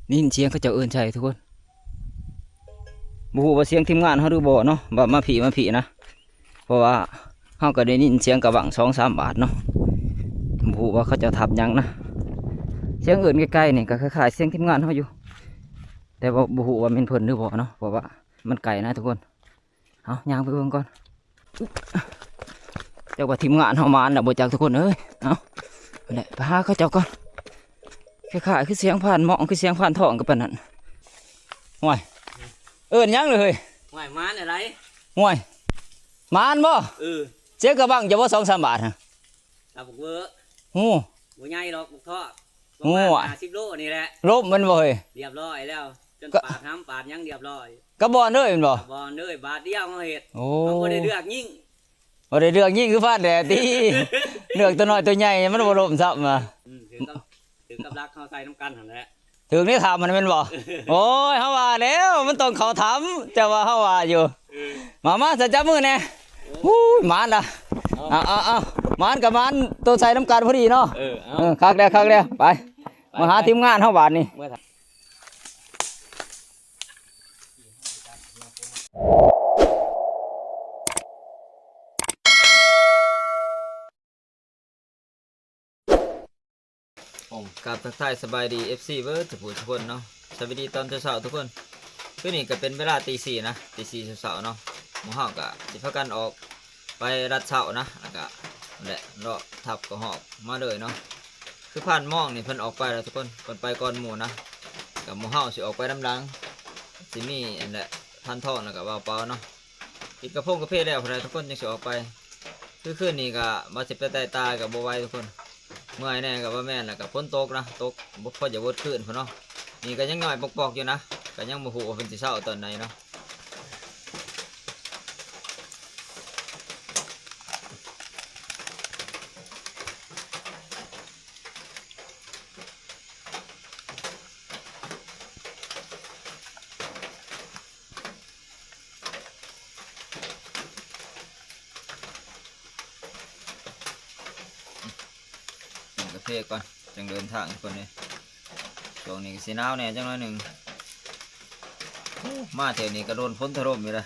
ໄດ້ຍິນສຽງເຂົາເຈົ້າເອີ້ນໃສ່ທຸກຄົນ. ບໍ່ຮູ້ວ່າສຽງທີມງານເຮົາຫຼືບໍ່ເນາະ ວ່າມາພີ້ມາພີ້ນະ. ເພາະວ່າເຮົາກໍໄດ້ຍິນສຽງກະບັ້ງສອງສາມບາດເນາະ. ບໍ່ຮູ້ວ່າເຂົາເຈົ້າທັບຫຍັງນະ. ສຽງເອີ້ນໄກໆນີ້ກໍຄ້າຍໆສຽງທີມງານເຮົາຢູ່ ແຕ່ວ່າບໍ່ຮູ້ວ່າແມ່ນເພິ່ນຫຼືບໍ່ເນາະ ເພາະວ່າມັນໄກນະທຸກຄົນ. ເອົາ ຍ່າງໄປເບິ່ງກ່ອນ. ຈັກວ່າທີມງານເຮົາມານແລ້ວບໍ່ຈັກທຸກຄົນເອີຍ. ເອົາ ໄປແຫຼະ ໄປຫາເຂົາເຈົ້າກ່ອນ. ຄ້າຍໆຄືສຽງພານໝ້ອງ ຄືສຽງພານທອງກັບປານນັ້ນ. ຫ້ວຍ ເອີ້ນຫຍັງເລີຍເຮີ້ຍ? ຫ້ວຍ ມານແນວໃດ? ຫ້ວຍ ມານບໍ່? ເອີ ສຽງກະບັ້ງຈະບໍ່ສອງສາມບາດຫັ້ນ. ຕາບັກເວີ ໂອ້ ບໍ່ໃຫຍ່ດອກ ບັກທອກ ປະມານຫ້າສິບໂລນີ້ແຫຼະ. ລົບມັນບໍ່ເຮີ້ຍ? ລຽບຮ້ອຍແລ້ວ ຈົນປາດຫຳປາດຫຍັງລຽບຮ້ອຍ ກະບອນເລີຍແມ່ນບໍ່? ກະບອນເລີຍ ບາດດຽວເຮົາເຮັດ. ໂອ້ ເຮົາບໍ່ໄດ້ເລືອກຍິງ ບໍ່ໄດ້ເລືອກຍິງຄືຟາດແດດຕິ ເລືອກຕົວນ້ອຍຕົວໃຫຍ່ ມັນບໍ່ລົ້ມຊ້ຳວ່າ. ອືມ ຖືກກັບ ຖືກກັບຫຼັກເຮົາໃສ່ນຳກັນຫັ້ນແຫຼະ. ຖືກໃນຖ້ຳຫັ້ນແມ່ນບໍ່? ໂອ້ຍ ເຮົາວ່າແລ້ວ ມັນຕ້ອງເຂົ້າຖ້ຳ ເຈົ້າວ່າເຮົາວ່າຢູ່. ເອີ ມາ ມາ ສະຈັບມືແດ່. ໂອ້ຍ ໝານລະ. ເອົາ ເອົາ ເອົາ ໝານກະໝານ ໂຕໃສ່ນຳກັນພໍດີເນາະ. ເອີ ເອົາ ເອີ ຄັກແລ້ວ ຄັກແລ້ວ ໄປ ໄປ ມາຫາທີມງານເຮົາບາດນີ້. ໂອ້ ກາບທັກທາຍສະບາຍດີ ເອັຟຊີ ເບິດທຸກຜູ້ທຸກຄົນເນາະ. ສະບາຍດີຕອນເຊົ້າໆທຸກຄົນ. ຄືນີ້ກະເປັນເວລາຕີສີ່ນະ ຕີສີ່ເຊົ້າໆເນາະ. ໝູ່ເຮົາກະຊິພາກັນອອກໄປລັດເຊົ້ານະ ແລ້ວກະນັ້ນແຫຼະ ເລາະທັບກະຮອກມາເລີຍເນາະ. ຄືພານໝ້ອງນີ້ເພິ່ນອອກໄປແລ້ວທຸກຄົນ ເພິ່ນໄປກ່ອນໝູ່ນະ. ກະໝູ່ເຮົາຊິອອກໄປນຳຫຼັງ ຊິມີອັນແຫຼະ ພານທອງ ແລ້ວກະບ່າວເປົາເນາະ. ກິນກາໂພງກາເຟແລ້ວພຸ້ນແຫຼະທຸກຄົນ ຈັ່ງຊິອອກໄປ. ຄືຄືນນີ້ກະວ່າຊິໄປໄຕ່ຕາກະບໍ່ໄຫວທຸກຄົນ ເມື່ອຍແດ່ກະວ່າແມ່ນ ແລ້ວກະຝົນຕົກນະ ຕົກບໍ່ພໍຈະເບິດຄືນພຸ້ນເນາະ. ນີ້ກະຍັງຍ້ອຍປອກໆຢູ່ນະ ກະຍັງບໍ່ຮູ້ວ່າເພິ່ນຊິເຊົາຕອນໃດເນາະ. ກິນກາເຟກ່ອນ ຈັ່ງເດີນທາງທຸກຄົນເອີຍ. ຊ່ວງນີ້ກະຊິໜາວແດ່ຈັກໜ້ອຍໜຶ່ງ. ໂອ້ ມາແຖວນີ້ກະໂດນຝົນຖະຫຼົ່ມຢູ່ເດ້.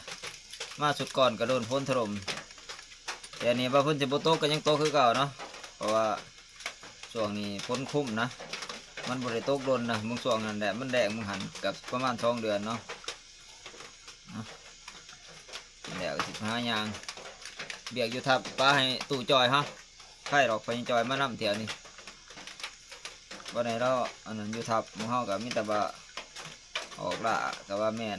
ມາຊຸດກ່ອນກະໂດນຝົນຖະຫຼົ່ມ. ແຕ່ນີ້ວ່າຝົນຊິບໍ່ຕົກກະຍັງຕົກຄືເກົ່າເນາະ ເພາະວ່າ ຊ່ວງນີ້ຝົນຄຸມນະ ມັນບໍ່ໄດ້ຕົກດົນນະ. ບາງຊ່ວງນັ້ນແຫຼະ ມັນແລ້ງ ບາງຫັ້ນກະປະມານສອງເດືອນເນາະ. ແລ້ວກະຊິຫາຍ່າງ ວຽກຢູ່ທັບ ປະໃຫ້ຕູ້ຈ່ອຍເຮົາ ໃຜດອກ ພໍ່ໃຫຍ່ຈ່ອຍມານຳທ່ຽວນີ້. ບໍ່ໄດ້ດອກ ອັນນັ້ນຢູ່ທັບ ໝູ່ເຮົາກະມີແຕ່ວ່າອອກລ່າກະວ່າແມ່ນ.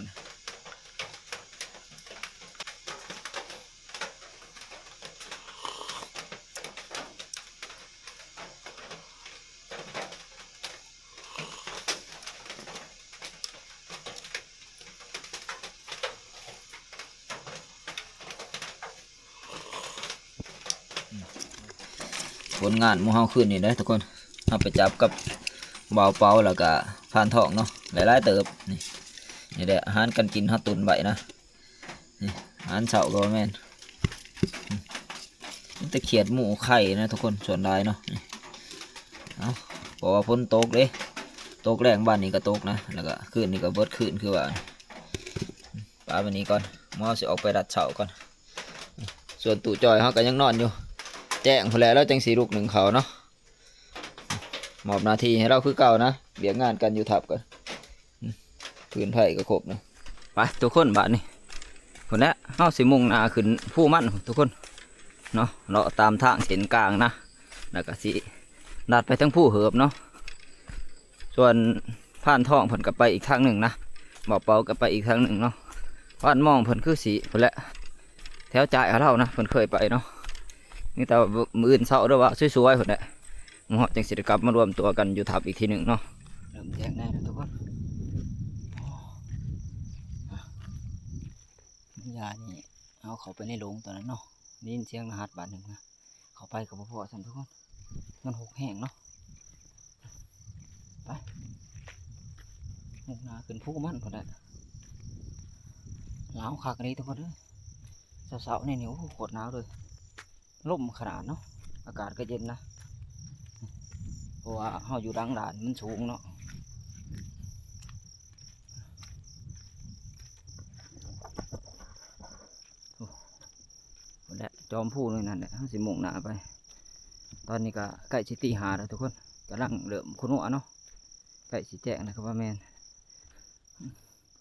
ຜົນງານໝູ່ເຮົາຄືນນີ້ເດ້ທຸກຄົນ ເຮົາໄປຈັບກັບບ່າວເປົາ ແລ້ວກະພານທອງເນາະ ຫຼາຍໆເຕີບ. ນີ້ ນີ້ແຫຼະອາຫານການກິນເຮົາຕຸນໄວ້ນະ. ນີ້ ອາຫານເຊົ້າກະວ່າແມ່ນ ມີແຕ່ຂຽດໝູໄຂ່ນະທຸກຄົນ ສ່ວນຫຼາຍເນາະ. ນີ້ ເອົາ ເພາະວ່າຝົນຕົກເດ້ ຕົກແລງ ບາດນີ້ກະຕົກນະ ແລ້ວກະຄືນນີ້ກະເບິດຄືນຄືວ່າ. ປະມານນີ້ກ່ອນ ໝູ່ເຮົາຊິອອກໄປລັດເຊົ້າກ່ອນ. ສ່ວນຕູ້ຈ່ອຍເຮົາກະຍັງນອນຢູ່ ແຈ້ງພຸ້ນແຫຼະ ລາວຈັ່ງຊິລຸກໜຶ້ງເຂົ້າເນາະ. ມອບໜ້າທີ່ໃຫ້ລາວຄືເກົ່ານະ ວຽກງານການຢູ່ທັບກະ ຟືນໄຟກະຄົບນະ. ໄປທຸກຄົນ ບາດນີ້ພຸ້ນແຫຼະ ເຮົາຊິມຸ່ງໜ້າຂຶ້ນພູມັນທຸກຄົນເນາະ ເລາະຕາມທາງເສັ້ນກາງນະ ແລ້ວກະຊິລັດໄປທາງພູເຫີບເນາະ. ສ່ວນພານທອງເພິ່ນກະໄປອີກທາງໜຶ່ງນະ ບ່າວເປົາກະໄປອີກທາງໜຶ່ງເນາະ. ພານໝ້ອງເພິ່ນຄືຊິພຸ້ນແຫຼະ ແຖວຈາຍເຮົານະ ເພິ່ນເຄີຍໄປເນາະ. ມີແຕ່ວ່າມື້ອື່ນເຊົ້າເດີວ່າສວຍໆພຸ້ນແຫຼະ ໝູ່ເຮົາຈັ່ງຊິໄດ້ກັບມາລວມຕົວກັນຢູ່ທັບອີກທີໜຶ່ງເນາະ. ເລີ່ມແຈ້ງແດ່ແລ້ວທຸກຄົນ. ຍານີ້ ເຮົາເຂົ້າໄປໃນຫຼົງຕອນນັ້ນເນາະ ໄດ້ຍິນສຽງລະຫັດບາດໜຶ່ງນະ ເຂົ້າໄປກະບໍ່ພໍຊ້ຳທຸກຄົນ ມັນຮົກແຮງເນາະ. ໄປ ມຸ່ງໜ້າຂຶ້ນພູມັນພຸ້ນແຫຼະ. ໜາວຄັກອີ່ຫຼີທຸກຄົນເອີຍ ເຊົ້າໆນີ້ນີ້ ໂອ້ ໂຄດໜາວເລີຍ. ລົມຂະໜາດເນາະ ອາກາດກະເຢັນນະ ເພາະວ່າເຮົາຢູ່ຫຼັງດ່ານມັນສູງເນາະ. ຈອມພູນີ້ນັ້ນແຫຼະ ເຮົາຊິມຸ່ງໜ້າໄປ. ຕອນນີ້ກໍໃກ້ຊິຕີຫ້າແລ້ວທຸກຄົນ ກຳລັງເລີ່ມຄຸນຫົວເນາະ ໃກ້ຊິແຈ້ງແລ້ວກໍວ່າແມ່ນ.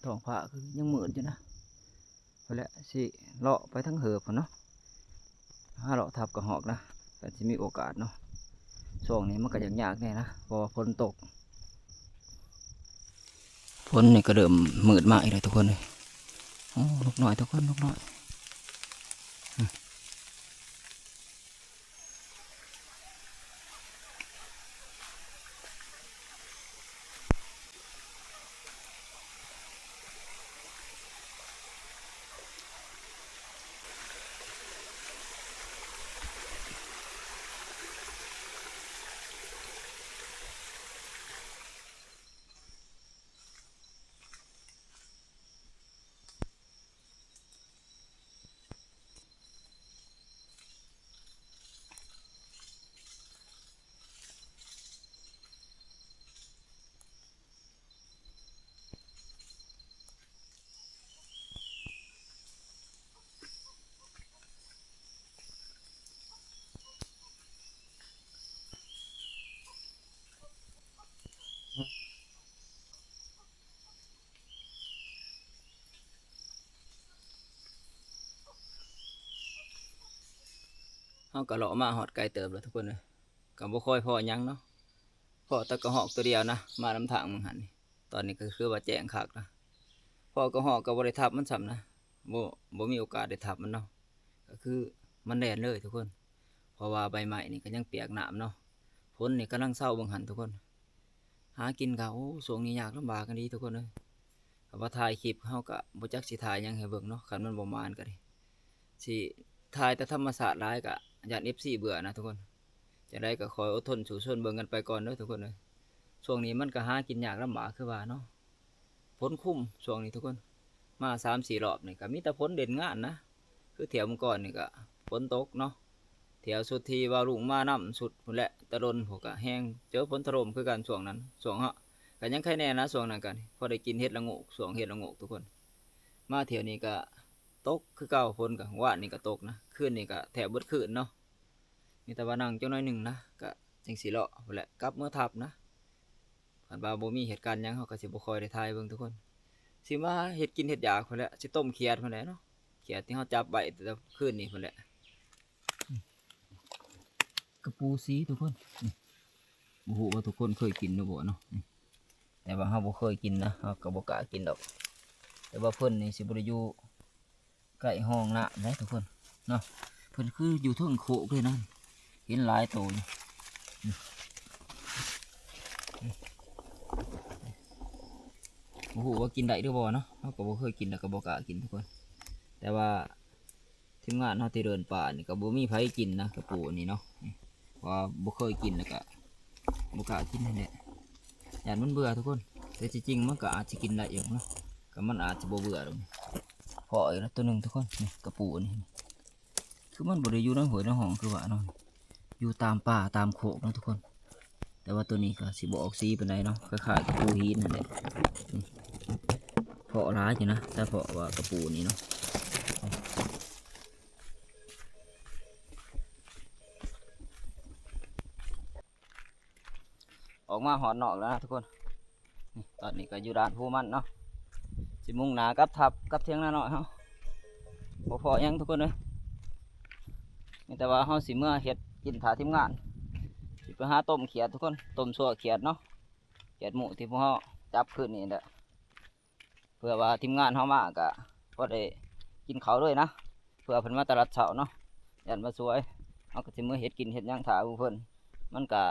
ທ້ອງຟ້າຄືຍັງມືດຢູ່ນະ. ພຸ້ນແຫຼະ ຊິເລາະໄປທາງເຫີບພຸ້ນເນາະ ຫາເລາະທັບກະຮອກນະ ກໍຊິມີໂອກາດເນາະ. ຊ່ວງນີ້ມັນກໍຍາກໆແດ່ນະ ເພາະວ່າຝົນຕົກ. ຝົນນີ້ກໍເລີ່ມມືດມາອີກແລ້ວທຸກຄົນເອີຍ. ໂອ້ ນົກນ້ອຍທຸກຄົນ ນົກນ້ອຍ. ເຮົາກໍເລາະມາຮອດໄກເຕີບແລ້ວທຸກຄົນເອີຍ ກໍບໍ່ຄ່ອຍພໍ້ຫຍັງເນາະ ພໍ້ແຕ່ກະຮອກຕົວດຽວນະ ມານຳທາງເມືອງຫັ້ນນີ້. ຕອນນີ້ກໍຄືວ່າແຈ້ງຄັກນະ ພໍ້ກະຮອກກໍບໍ່ໄດ້ທັບມັນຊ້ຳນະ ບໍ່ ບໍ່ມີໂອກາດໄດ້ທັບມັນເນາະ ກໍຄືມັນແລ່ນເລີຍທຸກຄົນ. ເພາະວ່າໃບໄມ້ນີ້ກໍຍັງປຽກນ້ຳເນາະ ຝົນນີ້ກຳລັງເຊົາເບິ່ງຫັ້ນທຸກຄົນ. ຫາກິນກໍ ໂອ້ ຊ່ວງນີ້ຍາກລຳບາກອີ່ຫຼີທຸກຄົນເອີຍ. ຄັນວ່າຖ່າຍຄລິບເຮົາກໍບໍ່ຈັກຊິຖ່າຍຫຍັງໃຫ້ເບິ່ງເນາະ ຄັນມັນບໍ່ໝານກໍດີ ຊິຖ່າຍແຕ່ທຳມະຊາດຫຼາຍກໍຢ້ານເອັຟຊີເບື່ອນະທຸກຄົນ. ຈັ່ງໃດກໍຂໍອົດທົນສູ້ຊົນເບິ່ງກັນໄປກ່ອນເດີທຸກຄົນເອີຍ. ຊ່ວງນີ້ມັນກໍຫາກິນຍາກລຳບາກຄືວ່າເນາະ ຝົນຄຸມຊ່ວງນີ້ທຸກຄົນ. ມາສາມສີ່ລອບນີ້ກໍມີແຕ່ຝົນເດັ່ນງານນະ ຄືຖ້ຽວມື້ກ່ອນນີ້ກໍຝົນຕົກເນາະ ຖ້ຽວຊຸດທີ່ວ່າລຸງມານຳຊຸດພຸ້ນແຫຼະ ແຕ່ດົນພຸ້ນກໍແຮງ ເຈີຝົນຖະຫຼົ່ມຄືກັນຊ່ວງນັ້ນ. ຊ່ວງເຮົາກໍຍັງໄຄແນ່ນະ ຊ່ວງນັ້ນກໍພໍໄດ້ກິນເຫັດລະໂງກ ຊ່ວງເຫັດລະໂງກທຸກຄົນ. ມາຖ້ຽວນີ້ກໍຕົກຄືເກົ່າ ຝົນກໍ ວານນີ້ກໍຕົກນະ ຄືນນີ້ກໍແທບເບິດຄືນເນາະ. ມີແຕ່ວ່ານັ່ງຈັກໜ້ອຍໜຶ່ງນະ ກະຈັ່ງຊິເລາະພຸ້ນແຫຼະ ກັບເມືອທັບນະ. ຄັນວ່າບໍ່ມີເຫດການຫຍັງ ເຮົາກະຊິບໍ່ຄ່ອຍໄດ້ຖ່າຍເບິ່ງທຸກຄົນ. ຊິມາເຮັດກິນເຮັດຢາກພຸ້ນແຫຼະ ຊິຕົ້ມຂຽດພຸ້ນແຫຼະເນາະ ຂຽດທີ່ເຮົາຈັບໄວ້ແຕ່ຄືນນີ້ພຸ້ນແຫຼະ. ກະປູສີທຸກຄົນ ນີ້ ບໍ່ຮູ້ວ່າທຸກຄົນເຄີຍກິນຫຼືບໍ່ເນາະ ນີ້ ແຕ່ວ່າເຮົາບໍ່ເຄີຍກິນນະ ເຮົາກະບໍ່ກ້າກິນດອກ. ແຕ່ວ່າເພິ່ນນີ້ຊິບໍ່ໄດ້ຢູ່ ໃກ້ຮ່ອງນ້ຳເດ້ທຸກຄົນເນາະ ເພິ່ນຄືຢູ່ເທິງໂຄກເລີຍນະ ເຫັນຫຼາຍໂຕຢູ່. ບໍ່ຮູ້ວ່າກິນໄດ້ຫຼືບໍ່ເນາະ ເຮົາກໍບໍ່ເຄີຍກິນ ແລ້ວກໍບໍ່ກ້າກິນທຸກຄົນ. ແຕ່ວ່າທີມງານເຮົາທີ່ເດີນປ່ານີ້ກໍບໍ່ມີໃຜກິນນະ ກະປູນີ້ເນາະ ເພາະວ່າບໍ່ເຄີຍກິນ ແລ້ວກະບໍ່ກ້າກິນຫັ້ນແຫຼະ ຢ້ານມັນເບື່ອທຸກຄົນ. ແຕ່ທີ່ຈິງມັນກໍອາດຊິກິນໄດ້ຢູ່ເນາະ ກໍມັນອາດຊິບໍ່ເບື່ອດອກ. ພໍ້ອີກແລ້ວໂຕໜຶ່ງທຸກຄົນ ນີ້ກະປູນີ້ ຄືມັນບໍ່ໄດ້ຢູ່ໃນຫ້ວຍໃນຮ່ອງຄືວ່າເນາະ ຢູ່ຕາມປ່າຕາມໂຄກເນາະທຸກຄົນ. ແຕ່ວ່າໂຕນີ້ກໍຊິບໍ່ອອກສີປານໃດເນາະ ຄ້າຍໆກັບປູຫີນຫັ້ນແຫຼະ. ນີ້ ເພາະຫຼາຍຢູ່ນະ ສະເພາະວ່າກະປູນີ້ເນາະ. ອອກມາຮອດນອກແລ້ວນະທຸກຄົນ. ນີ້ ຕອນນີ້ກໍຢູ່ດ່ານພູມັນເນາະ ຊິມຸ່ງໜ້າກັບທັບກັບຖຽງນານ້ອຍເຮົາ. ບໍ່ພໍ້ຫຍັງທຸກຄົນເອີຍ ມີແຕ່ວ່າເຮົາຊິເມືອເຮັດກິນຖ້າທີມງານ ຊິໄປຫາຕົ້ມຂຽດທຸກຄົນ ຕົ້ມຊົ່ວຂຽດເນາະ ຂຽດໝູທີ່ພວກເຮົາຈັບຄືນນີ້ແຫຼະ. ເພື່ອວ່າທີມງານເຮົາມາກະພໍໄດ້ກິນເຂົ້າເລີຍນະ ເພື່ອເພິ່ນມາແຕ່ລະເຊົ້າເນາະ ຢ້ານມາຊ່ວຍ ເຮົາກໍຊິເມືອເຮັດກິນເຮັດຫຍັງຖ້າເພິ່ນ ມັນກະ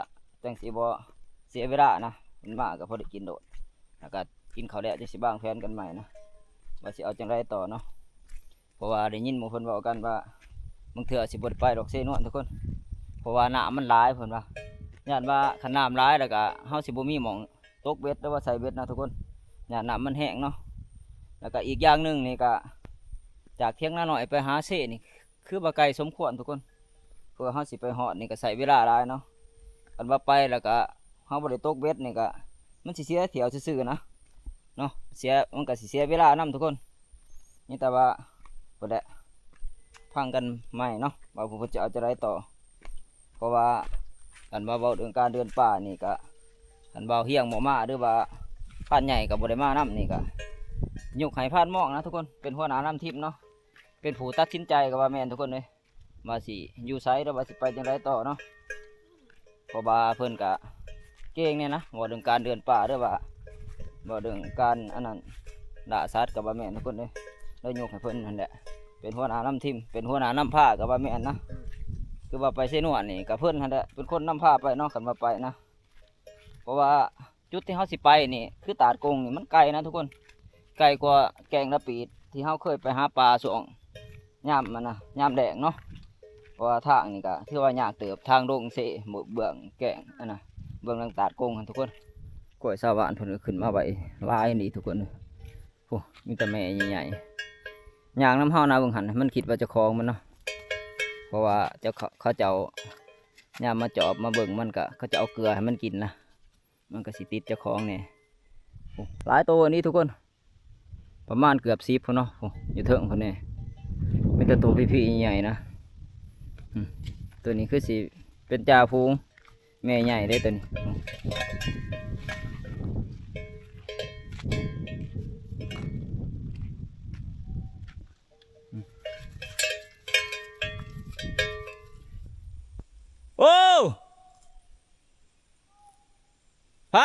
ຈັ່ງຊິບໍ່ເສຍເວລານະ ເພິ່ນມາກໍພໍໄດ້ກິນໂລດ. ແລ້ວກໍກິນເຂົ້າແລ້ວຈັ່ງຊິວາງແຜນກັນໃໝ່ນະ ວ່າຊິເອົາຈັ່ງໃດຕໍ່ເນາະ. ເພາະວ່າໄດ້ຍິນໝູ່ເພິ່ນເວົ້າກັນວ່າ ບາງເທື່ອຊິບໍ່ໄດ້ໄປດອກເຊນວນທຸກຄົນ ເພາະວ່ານ້ຳມັນຫຼາຍເພິ່ນວ່າ ຢ້ານວ່າຄັນນ້ຳຫຼາຍແລ້ວກະເຮົາຊິບໍ່ມີໝ່ອງຕົກເບັດ ຫຼືວ່າໃສ່ເບັດນະທຸກຄົນ ຢ້ານນ້ຳມັນແຮງເນາະ. ແລ້ວກະອີກຢ່າງໜຶ່ງນີ້ກະ ຈາກຖຽງນານ້ອຍໄປຫາເຊນີ້ ຄືວ່າໄກສົມຄວນທຸກຄົນ ເພື່ອເຮົາຊິໄປຮອດນີ້ກໍໃຊ້ເວລາຫຼາຍເນາະ. ຄັນວ່າໄປແລ້ວກໍເຮົາບໍ່ໄດ້ຕົກເບັດນີ້ກໍ ມັນຊິເສຍຖ້ຽວຊື່ໆນະເນາະ ເສຍ ມັນກໍຊິເສຍເວລານຳທຸກຄົນ. ມີແຕ່ວ່າພຸ້ນແຫຼະ ຟັງກັນໃໝ່ເນາະ ວ່າເພິ່ນຈະເອົາຈັ່ງໃດຕໍ່ ເພາະວ່າຄັນວ່າເວົ້າເລື່ອງການເດີນປ່ານີ້ກະ ຄັນວ່າຮຽງບໍ່ມາ ຫຼືວ່າພານໃຫຍ່ກໍບໍ່ໄດ້ມານຳນີ້ ກະຍົກໃຫ້ພານໝອກນະທຸກຄົນ ເປັນຫົວໜ້ານຳທີມເນາະ ເປັນຜູ້ຕັດສິນໃຈກໍວ່າແມ່ນທຸກຄົນເອີຍ ວ່າຊິຢູ່ໃສ ຫຼືວ່າຊິໄປຈັ່ງໃດຕໍ່ເນາະ. ເພາະວ່າເພິ່ນກະເກັ່ງແດ່ນະ ເວົ້າເລື່ອງການເດີນປ່າ ຫຼືວ່າເວົ້າເລື່ອງການອັນນັ້ນ ລ່າສັດກໍວ່າແມ່ນທຸກຄົນເອີຍ ໄດ້ຍົກໃຫ້ເພິ່ນຫັ້ນແຫຼະ ເປັນຫົວໜ້ານຳທີມ ເປັນຫົວໜ້ານຳພາກໍວ່າແມ່ນນະ. ຄືວ່າໄປເຊນວນນີ້ກໍເພິ່ນຫັ້ນແຫຼະ ເປັນຄົນນຳພາໄປເນາະ ຄັນວ່າໄປນະ ເພາະວ່າຈຸດທີ່ເຮົາຊິໄປນີ້ ຄືຕາດກົງນີ້ ມັນໄກນະທຸກຄົນ ໄກກວ່າແກ້ງລະປີດ ທີ່ເຮົາເຄີຍໄປຫາປາຊ່ວງຍາມອັນນະ ຍາມແລ້ງເນາະ ເພາະວ່າທາງນີ້ກະຖືວ່າຍາກເຕີບ ທາງລົງເຊ ເບື້ອງແກ້ງອັນນະ ເບື້ອງຫຼັງຕາດກົງຫັ້ນທຸກຄົນ. ກ້ວຍຊາວບ້ານເພິ່ນກໍຂຶ້ນມາໄວ້ຫຼາຍອີ່ຫຼີທຸກຄົນ ໂອ້ ມີແຕ່ແມ່ໃຫຍ່ໆ ຍ່າງນຳເຮົານະ ເບິ່ງຫັ້ນ ມັນຄິດວ່າເຈົ້າຂອງມັນເນາະ ເພາະວ່າເຈົ້າ ເຂົາ ເຂົາເຈົ້າຍາມມາຈອບມາເບິ່ງ ມັນກະ ເຂົາເຈົ້າເອົາເກືອໃຫ້ມັນກິນນະ ມັນກໍຊິຕິດເຈົ້າຂອງແດ່. ໂອ້ ຫຼາຍໂຕນີ້ທຸກຄົນ ປະມານເກືອບສິບພຸ້ນເນາະ ໂອ້ ຢູ່ເທິງພຸ້ນແດ່ ມີແຕ່ໂຕພີ້ໆໃຫຍ່ໆນະ. ອືມ ໂຕນີ້ຄືຊິເປັນຈ່າຝູງ ແມ່ໃຫຍ່ເດ້ໂຕນີ້. ໂອ້ ໃຜ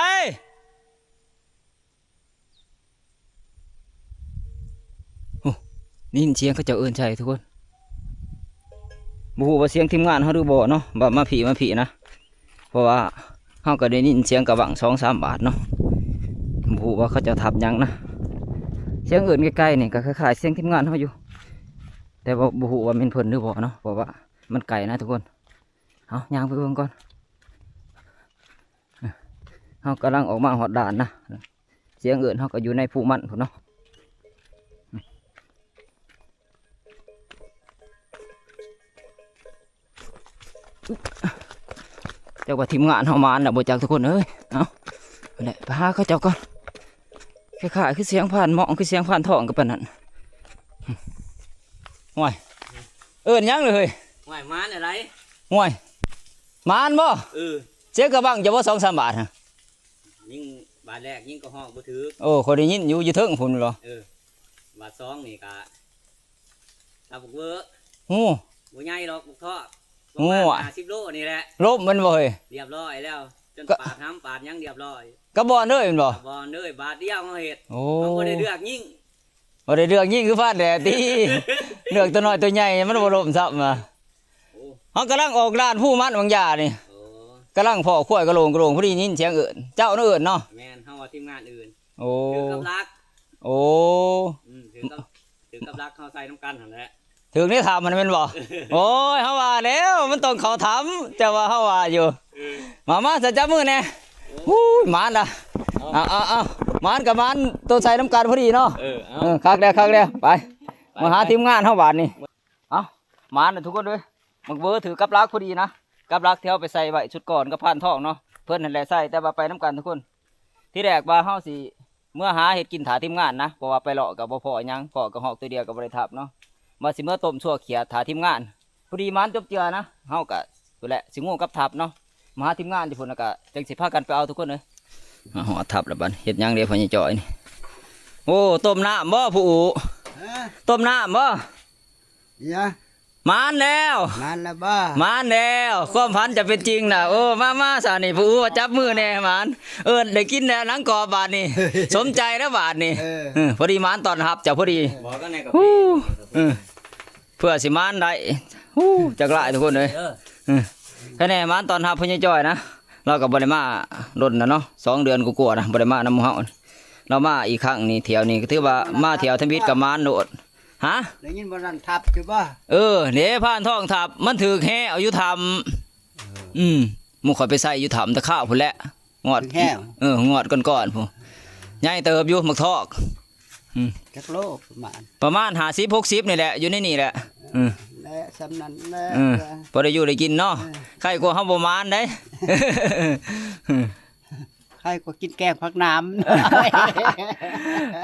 ໂອ້ ໄດ້ຍິນສຽງເຂົາເຈົ້າເອີ້ນໃສ່ທຸກຄົນ ບໍ່ຮູ້ວ່າສຽງທີມງານເຮົາຫຼືບໍ່ເນາະ ວ່າມາພີ້ ມາພີ້ນະ ເພາະວ່າເຮົາກໍໄດ້ຍິນສຽງກະບັ້ງສອງສາມບາດເນາະ ບໍ່ຮູ້ວ່າເຂົາເຈົ້າທັບຫຍັງນະ. ສຽງເອີ້ນໄກໆນີ້ກໍຄ້າຍໆສຽງທີມງານເຮົາຢູ່ ແຕ່ວ່າບໍ່ຮູ້ວ່າແມ່ນເພິ່ນຫຼືບໍ່ເນາະ ເພາະວ່າມັນໄກນະທຸກຄົນ. ເຮົາຍ່າງໄປເບິ່ງກ່ອນ ເຮົາກຳລັງອອກມາຮອດດ່ານນະ ສຽງເອີ້ນເຮົາກໍຢູ່ໃນພູມັນພຸ້ນເນາະ. ຈັກວ່າທີມງານເຮົາມານແລ້ວບໍ່ຈັກທຸກຄົນເອີຍ. ເອົາ ໄປແຫຼະ ໄປຫາເຂົາເຈົ້າກ່ອນ ຄ້າຍໆຄືສຽງພານໝອງ ຄືສຽງພານທອງກັບປານນັ້ນ. ຫ້ວຍ ເອີ້ນຫຍັງເລີຍເຮີ້ຍ? ຫ້ວຍ ມານແນວໃດ? ຫ້ວຍ ມານບໍ່? ເອີ ສຽງກະບັ້ງເຈົ້າບໍ່ ສອງສາມບາດຫັ້ນ? ຍິງບາດແລກ ຍິງກະຮອກບໍ່ຖືກ. ໂອ້ ຂ້ອຍໄດ້ຍິນຢູ່ ຢູ່ເທິງພຸ້ນແມ່ນບໍ່? ເອີ ບາດສອງນີ້ກະ ຕາບັກເວີ ໂອ້ ບໍ່ໃຫຍ່ດອກ ບັກທອກ ປະມານຫ້າສິບໂລນີ້ແຫຼະ. ລົບແມ່ນບໍ່ເຮີ້ຍ? ລຽບຮ້ອຍແລ້ວ ຈົນປາດຫຳປາດຫຍັງລຽບຮ້ອຍ ກະບອນເລີຍແມ່ນບໍ່? ກະບອນເລີຍ ບາດດຽວເຮົາເຮັດ. ໂອ້ ເຮົາບໍ່ໄດ້ເລືອກຍິງ ບໍ່ໄດ້ເລືອກຍິງຄືຟາດແຫຼະຕິ ເລືອກໂຕນ້ອຍໂຕໃຫຍ່ ມັນບໍ່ລົ້ມຊ້ຳວ່າ. ໂອ້ ເຮົາກຳລັງອອກດ່ານພູມັນບາງຢ່ານີ້ ໂອ້ ກຳລັງພໍ້ຄວາຍກະໂຫຼງກະໂຫຼງ ພໍດີຍິນສຽງເອີ້ນ ເຈົ້ານະເອີ້ນເນາະ. ແມ່ນ ເຮົາວ່າທີມງານອື່ນ. ໂອ້ ຖືກກັບຫຼັກ. ໂອ້ ອືມ ຖືກກັບ ຖືກກັບຫຼັກ ເຮົາໃສ່ນຳກັນຫັ້ນແຫຼະ ຖືກໃນຖ້ຳຫັ້ນແມ່ນບໍ່? ໂອ້ຍ ເຮົາວ່າແລ້ວ ມັນຕ້ອງເຂົ້າຖ້ຳ ເຈົ້າວ່າ ເຮົາວ່າຢູ່. ເອີ ມາ ມາ ສະ ຈັບມືແດ່. ໂອ້ ຫູ້ຍ ໝານລະ. ເອົາ ເອົາ ເອົາ ເອົາ ໝານກະໝານ ໂຕໃສ່ນຳກັນພໍດີເນາະ. ເອີ ເອົາ ເອີ ຄັກແລ້ວ ຄັກແລ້ວ ໄປ ໄປ ມາຫາ ໄປ ທີມງານເຮົາບາດນີ້. ເອົ້າ ມານະທຸກຄົນເອີຍ ບັກເວີຖືກັບຫຼັກພໍດີນະ ກັບຫຼັກທີ່ເຮົາໄປໃສ່ໄວ້ຊຸດກ່ອນກັບພານທອງເນາະ ເພິ່ນຫັ້ນແຫຼະໃສ່ ແຕ່ວ່າໄປນຳກັນທຸກຄົນ. ທີແລກວ່າເຮົາຊິເມືອຫາເຮັດກິນຖ້າທີມງານນະ ເພາະວ່າໄປເລາະກໍບໍ່ພໍຫຍັງ ພໍກໍຮອກໂຕດຽວກໍບໍ່ໄດ້ທັບເນາະ ວ່າຊິເມືອຕົ້ມຊົ່ວຂຽດຖ້າທີມງານ. ພໍດີໝານຈົບເຈືອນະ ເຮົາກໍພຸ້ນແຫຼະ ຊິງູກັບທັບເນາະ ມາຫາທີມງານຢູ່ພຸ້ນ ແລ້ວກໍຈັ່ງຊິພາກັນໄປເອົາທຸກຄົນເອີຍ. ມາຮອດທັບແລ້ວບັດ ເຮັດຫຍັງເດພໍ່ໃຫຍ່ຈ້ອຍນີ້? ໂອ້ ຕົ້ມນ້ຳບໍ່ຜູ້ອູ້? ຮະ? ຕົ້ມນ້ຳບໍ່? ຫຍັງ? ໝານແລ້ວ ໝານແລ້ວບໍ່? ໝານແລ້ວ ຄວາມຝັນຈະເປັນຈິງນະ. ໂອ້ ມາ ມາຊະນີ້ ຜູ້ອູ້ວ່າຈັບມືແດ່ ໝານ. ເອີ ໄດ້ກິນແລ້ວໜັງກອບບາດນີ້ ສົມໃຈແລ້ວບາດນີ້. ເອີ ເອີ ພໍດີໝານຕ້ອນຮັບເຈົ້າພໍດີ. ບອກກັນແດ່ກັບ ເອີ ເພື່ອຊິມານໄດ້. ໂອ້ ຈັກຫຼາຍທຸກຄົນເອີຍ. ເອີ ເອີ ຄະແນນໝານຕ້ອນຮັບພໍ່ໃຫຍ່ຈ້ອຍນະ ລາວກໍບໍ່ໄດ້ມາດົນນະເນາະ ສອງເດືອນກວ່າໆນະ ບໍ່ໄດ້ມານຳໝູ່ເຮົາ. ລາວມາອີກຄັ້ງນີ້ ຖ້ຽວນີ້ກໍຖືວ່າມາຖ້ຽວທຳອິດກໍໝານໂລດ. ຮະ? ໄດ້ຍິນບໍ່ນັ້ນທັບຢູ່ບໍ່? ເອີ ເດ້ ພານທອງທັບ ມັນຖືກແຮ່ເອົາຢູ່ຖ້ຳ. ເອີ ອືມ ໝູ່ຂ້ອຍໄປໃສ່ຢູ່ຖ້ຳແຕ່ຄາວພຸ້ນແຫຼະ ງວດ ຖືກແຮ່ ເອີ ງວດກ່ອນໆພຸ້ນ ໃຫຍ່ເຕີບຢູ່ໝາກທອກ. ອືມ ຈັກໂລປະມານ? ປະມານຫ້າສິບ ຫົກສິບນີ້ແຫຼະ ຢູ່ໃນນີ້ແຫຼະ. ເອີ ແລະ ສ່ຳນັ້ນແຫຼະ ເອີ ພໍໄດ້ຢູ່ໄດ້ກິນເນາະ. ເອີ ໄຄກວ່າເຮົາບໍ່ໝານເດ້. ເອີ ຂ້ອຍກໍກິນແກງຜັກໜາມ.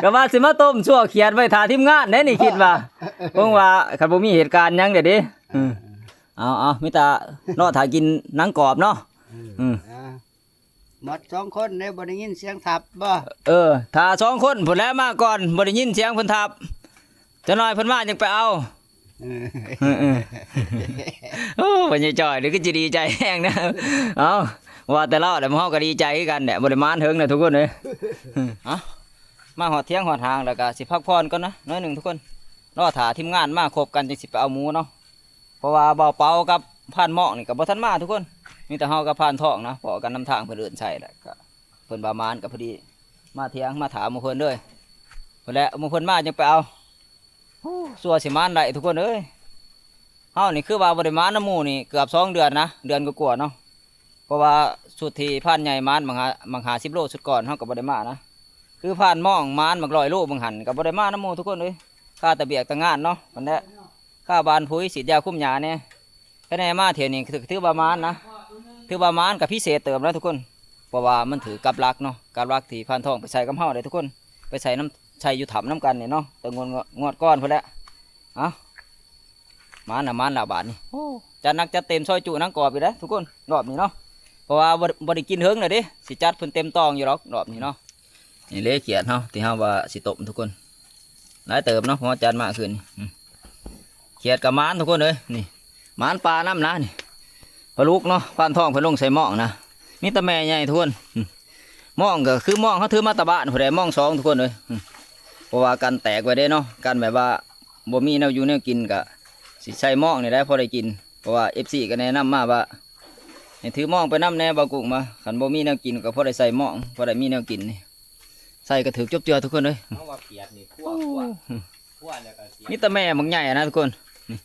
ກໍວ່າຊິມາຕົ້ມຊົ່ວຂຽດໄວ້ຖ້າທີມງານແດ່ນີ້ ຄິດວ່າ ຄົງວ່າຄັນບໍ່ມີເຫດການຫຍັງເດ້ເດ້. ເອີ ເອົາໆ ມີແຕ່ລໍຖ້າກິນໜັງກອບເນາະ. ເອີ ເອີ ອ່າ ໝົດສອງຄົນເດ້ ບໍ່ໄດ້ຍິນສຽງທັບບໍ່? ເອີ ຖ້າສອງຄົນພຸ້ນແຫຼະມາກ່ອນ ບໍ່ໄດ້ຍິນສຽງເພິ່ນທັບ. ຈັກໜ້ອຍເພິ່ນມາຈັ່ງໄປເອົາ. ເອີ ເອີ ເອີ ໂອ້ ພໍ່ໃຫຍ່ຈ້ອຍນີ້ຄືຊິດີໃຈແຮງນະ. ເອົ້າ ວ່າແຕ່ລາວແຫຼະ ເຮົາກໍດີໃຈຄືກັນແຫຼະ ບໍ່ໄດ້ມານເຖິງນະທຸກຄົນເອີຍ. ເອົ້າ ມາຮອດຖຽງຮອດຫາງແລ້ວກໍຊິພັກຜ່ອນກ່ອນນະໜ້ອຍໜຶ່ງທຸກຄົນ ລໍຖ້າທີມງານມາຄົບກັນຈັ່ງຊິໄປເອົາໝູເນາະ. ເພາະວ່າບ່າວເປົາກັບພານໝອງນີ້ກໍບໍ່ທັນມາທຸກຄົນ ມີແຕ່ເຮົາກັບພານທອງນະ ພໍ້ກັນນຳທາງ ເພິ່ນເອີ້ນໃສ່ແຫຼະ ກໍເພິ່ນວ່າມານ ກໍພໍດີມາຖຽງມາຖາມໝູ່ເພິ່ນເລີຍ. ພຸ້ນແຫຼະ ໝູ່ເພິ່ນມາຈັ່ງໄປເອົາ. ໂອ້ ຊົ່ວຊິມານໄດ້ທຸກຄົນເອີຍ. ເຮົານີ້ຄືວ່າບໍ່ໄດ້ມານຳໝູ່ນີ້ເກືອບສອງເດືອນນະ ເດືອນກວ່າໆເນາະ. ເພາະວ່າຊຸດທີ່ພານໃຫຍ່ມານ ບັກຫາ ບັກຫ້າສິບໂລຊຸດກ່ອນ ເຮົາກໍບໍ່ໄດ້ມານະ. ຄືພານໝອງມານບັກຮ້ອຍໂລບາງຫັ້ນ ກໍບໍ່ໄດ້ມານຳໝູ່ທຸກຄົນເອີຍ ຄາແຕ່ວຽກແຕ່ງານເນາະ. ຫັ້ນແຫຼະ ຄາຫວ່ານປຸ໋ຍ ສີດຢາຄຸມຫຍ້າແດ່. ຄະແນນມາເທື່ອນີ້ ຖື ຖືວ່າມານນະ ຖືວ່າມານ ກໍພິເສດເຕີບນະທຸກຄົນ. ເພາະວ່າມັນຖືກກັບຫຼັກເນາະ ກັບຫຼັກທີ່ພານທອງໄປໃສ່ກັບເຮົາເດ້ທຸກຄົນ ໄປໃສ່ນຳ ໃສ່ຢູ່ຖ້ຳນຳກັນນີ້ເນາະ ແຕ່ງວດ ງວດ ງວດກ່ອນພຸ້ນແຫຼະ. ເອົ້າ ມານລະ ມານລະບາດນີ້. ໂອ້ ຈັດໜັກຈັດເຕັມ ຊອຍຈຸໜັງກອບອີກແລ້ວທຸກຄົນ ຮອບນີ້ເນາະ. ເພາະວ່າບໍ່ ບໍ່ໄດ້ກິນເຖິງແລ້ວເດ້ ຊິຈັດເພິ່ນເຕັມຕອງຢູ່ດອກຮອບນີ້ເນາະ. ນີ້ເດ້ຂຽດເຮົາ ທີ່ເຮົາວ່າຊິຕົ້ມທຸກຄົນ ຫຼາຍເຕີບເນາະ ເພາະວ່າຈັດມາຄືນນີ້. ອືມ ຂຽດກໍມານທຸກຄົນເອີຍ ນີ້ ມານປ່ານຳນະ. ນີ້ປາດຸກເນາະ ພານທອງເພິ່ນລົງໃສ່ໝອງນະ ມີແຕ່ແມ່ໃຫຍ່ທຸກຄົນ. ອືມ ໝອງກໍຄືໝອງເຮົາຖືມາແຕ່ບ້ານພຸ້ນແຫຼະ ໝອງສອງທຸກຄົນເອີຍ. ອືມ ເພາະວ່າກັນແຕກໄວ້ເດ້ເນາະ ກັນແບບວ່າບໍ່ມີແນວຢູ່ແນວກິນ ກໍຊິໃສ່ໝອງນີ້ແຫຼະ ພໍໄດ້ກິນ. ເພາະວ່າເອັຟຊີກໍແນະນຳມາວ່າ ໃຫ້ຖືໝອງໄປນຳແດ່ ບ່າວກຸ້ງວ່າ ຄັນບໍ່ມີແນວກິນກໍພໍໄດ້ໃສ່ໝອງ ພໍໄດ້ມີແນວກິນນີ້. ໃສ່ກໍຖືກຈົບເຈື່ອທຸກຄົນເອີຍ. ເຮົາວ່າຂຽດນີ້ ໂອ້ ຄົວ ຄົວ ຄົວແລ້ວກໍຂຽດ ມີແຕ່ແມ່ບັກໃຫຍ່ນະທຸກຄົນ. ນີ້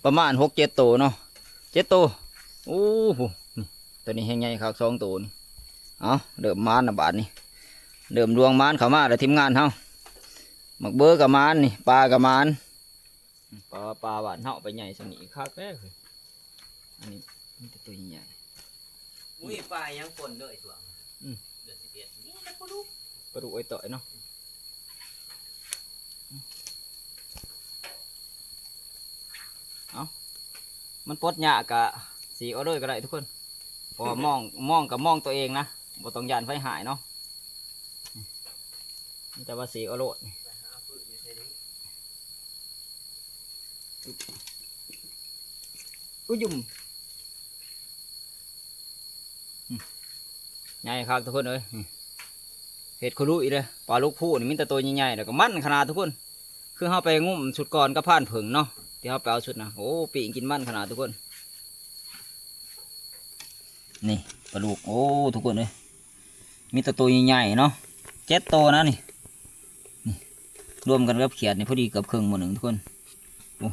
ປະມານຫົກເຈັດໂຕເນາະ ເຈັດໂຕ. ໂອ້ໂຫ ນີ້ ໂຕນີ້ແຮງໃຫຍ່ຄັກ ສອງໂຕນີ້. ເອົ້າ ເລີ່ມມານລະບາດນີ້ ເລີ່ມດວງມານເຂົ້າມາແລ້ວທີມງານເຮົາ. ໝາກເບີກໍມານ ນີ້ປາກໍມານ. ປາ ປາບ້ານເຮົາໄປໃຫຍ່ສ່ຳນີ້ຄັກແທ້. ອັນນີ້ມີແຕ່ໂຕໃຫຍ່ໆ. ອຸ້ຍ ປາຫຍັງປົນເດີຊ່ວງ ອືມ ເດືອນສິບເອັດ ມີແຕ່ປາດຸກ ປາດຸກໄອ້ຕ້ອຍເນາະ. ເອົ້າ ມັນປົດຍາກກະສີກເອົາເລີຍກໍໄດ້ທຸກຄົນ ເພາະວ່າມອງ ມອງກໍມອງຕົວເອງນະ ບໍ່ຕ້ອງຢ້ານໄຟຫາຍເນາະ. ມີແຕ່ວ່າສີກເອົາໂລດ. ອຸ້ຍ ຢຸ່ມ ອືມ ໃຫຍ່ຄັກທຸກຄົນເອີຍ. ນີ້ເຮັດຄຸລຸອີກເດີ ປາດຸກພູນີ້ມີແຕ່ໂຕໃຫຍ່ໆ ແລ້ວກໍມັນຂະໜາດທຸກຄົນ. ຄືເຮົາໄປງຸ້ມຊຸດກ່ອນກັບພານເຜິ້ງເນາະ ທີ່ເຮົາໄປເອົາຊຸດນະ ໂອ້ ປີ້ງກິນມັນຂະໜາດທຸກຄົນ. ນີ້ປາດຸກ ໂອ້ ທຸກຄົນເອີຍ ມີແຕ່ໂຕໃຫຍ່ໆເນາະ ເຈັດໂຕນະນີ້. ນີ້ລວມກັນກັບຂຽດນີ້ ພໍດີເກືອບເຄິ່ງໝໍ້ໜຶ່ງທຸກຄົນ. ໂອ້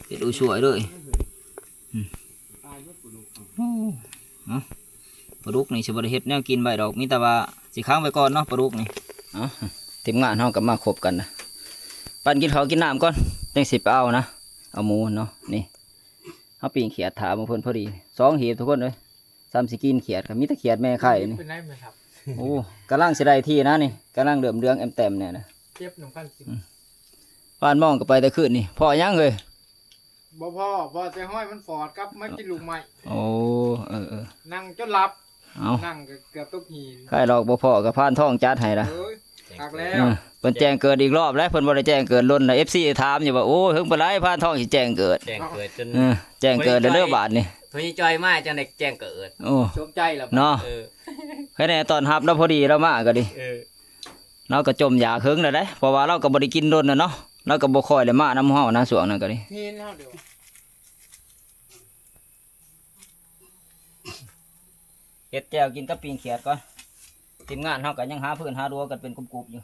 ເຮັດອຸຊ່ວຍເລີຍ. ອືມ ໂອ້ ເອົ້າ ປາດຸກນີ້ຊິບໍ່ໄດ້ເຮັດແນວກິນໄວ້ດອກ ມີແຕ່ວ່າຊິຂັງໄວ້ກ່ອນເນາະ ປາດຸກນີ້. ເອົ້າ ທີມງານເຮົາກໍມາຄົບກັນນະ ປັ້ນກິນເຂົ້າກິນນ້ຳກ່ອນ ຈັ່ງຊິໄປເອົານະ ເອົາໝູເນາະ. ນີ້ ເຮົາປີ້ງຂຽດຖ້າໝູ່ເພິ່ນພໍດີ ສອງຫີບທຸກຄົນເອີຍ. ສ່ຳຊິກິນຂຽດ ກໍມີແຕ່ຂຽດແມ່ໄຂ່ນີ້. ເປັນໄດ້ແມ່ນຄັບ? ໂອ້ ກຳລັງຊິໄດ້ທີ່ນະນີ້ ກຳລັງເລີ່ມເຫຼືອງແອມແຕ້ມແດ່ນະ. ເກັບນຳກັນກິນ. ອືມ ພານໝອງກໍໄປແຕ່ຄືນນີ້ ພໍຫຍັງເອີຍ? ບໍ່ພໍ ພໍແຕ່ຫ້ອຍມັນຟອດກັບມາກິນລູກໄມ້. ໂອ້ ເອີໆ ນັ່ງຈົນຫຼັບ. ເອົ້າ ນັ່ງກໍເກືອບຕົກຫີນ. ໃຄດອກ ບໍ່ພໍກໍພານທອງຈັດໃຫ້ລະ. ເອີຍ ຄັກແລ້ວ. ເອີ ເພິ່ນແຈ້ງເກີດອີກລອບແລ້ວ ເພິ່ນບໍ່ໄດ້ແຈ້ງເກີດດົນລະ ເອັຟຊີຖາມຢູ່ວ່າ ໂອ້ຍ ເຖິງປານໃດພານທອງຊິແຈ້ງເກີດ. ແຈ້ງເກີດຈົນ ເອີ ແຈ້ງເກີດແລ້ວເດີບາດນີ້ ໂທຍຈ່ອຍມາຈັ່ງໄດ້ແຈ້ງເກີດ. ໂອ້ ສົມໃຈແລ້ວເນາະ. ເອີ ໃຄແນ່ຕ້ອນຮັບລາວພໍດີລາວມາກໍດີ. ເອີ ລາວກໍຈົ່ມຢາກເຫິງແລ້ວເດ້ ເພາະວ່າລາວກໍບໍ່ໄດ້ກິນດົນແລ້ວເນາະ ລາວກໍບໍ່ຄ່ອຍໄດ້ມານຳເຮົານະ ຊ່ວງນັ້ນກໍດີ. ເຮັດແຈ່ວກິນກັບປີ້ງຂຽດກ່ອນ. ທີມງານເຮົາກໍຍັງຫາຟືນຫາດັວກັນເປັນກຸ່ມໆຢູ່.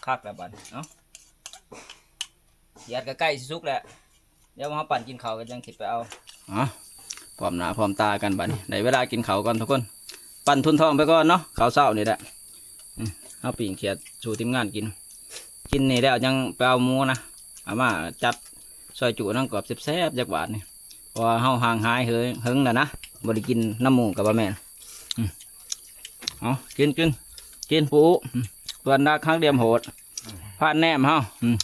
ຄັກແລ້ວບັດນີ້ ເອົ້າ. ຂຽດກໍໃກ້ຊິສຸກແລ້ວ ດຽວເຮົາປັ່ນກິນເຂົ້າກັນ ຈັ່ງຊິໄປເອົາ. ອໍ ພ້ອມໜ້າພ້ອມຕາກັນບາດນີ້ ໄດ້ເວລາກິນເຂົ້າກ່ອນທຸກຄົນ. ປັ້ນທຸນທ້ອງໄປກ່ອນເນາະ ເຂົ້າເຊົ້ານີ້ແຫຼະ. ອືມ ເຮົາປີ້ງຂຽດສູ່ທີມງານກິນ. ກິນນີ້ແລ້ວຍັງໄປເອົາໝູນະ ເອົາມາຈັດຊອຍຈຸນຳກອບແຊບໆ ຈັກບາດນີ້ ເພາະວ່າເຮົາຫ່າງຫາຍເຫິງ ເຫິງແລ້ວນະ ບໍ່ໄດ້ກິນນຳໝູ່ກໍບໍ່ແມ່ນ. ອືມ ເອົາ ກິນ ກິນ ກິນປູ. ອືມ ເພື່ອນຮັກຮັກດຽມໂຫດ ພານແນມເຮົາ. ອືມ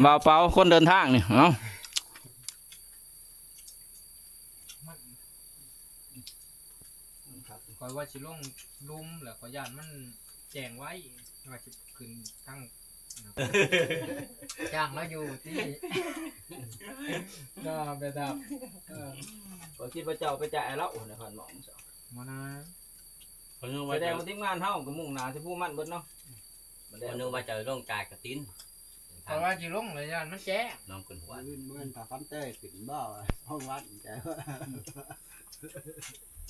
ບ່າວເປົາຄົນເດີນທາງນີ້ ເອົາ. ຂ້ອຍວ່າຊິລົງລຸ່ມແລ້ວ ຂ້ອຍຢ້ານມັນແຈ້ງໄວ ວ່າຊິຂຶ້ນທາງ ຈ້າງລາວຢູ່ຕິ ດອກເດີດອກ. ເອີ ຂ້ອຍຄິດວ່າເຈົ້າໄປຈ່າຍລາວນະ ພັນໝໍ ບໍ່ນະ. ຂ້ອຍນຶກວ່າ ສະແດງວ່າທີມງານເຮົາກໍມຸ່ງໜ້າໃສ່ພູມັນເບິດເນາະ. ຂ້ອຍນຶກວ່າເຈົ້າລົງຈ່າຍກະຕິນ ຂ້ອຍວ່າຊິລົງແລ້ວ ຢ້ານມັນແຈ້ງ ນ້ອງຂຶ້ນຫົວ ມື້ອື່ນມື້ອື່ນ ຖ້າຄຳແຕ້ຂຶ້ນບໍ່ ຫ້ອງວັດແຕ່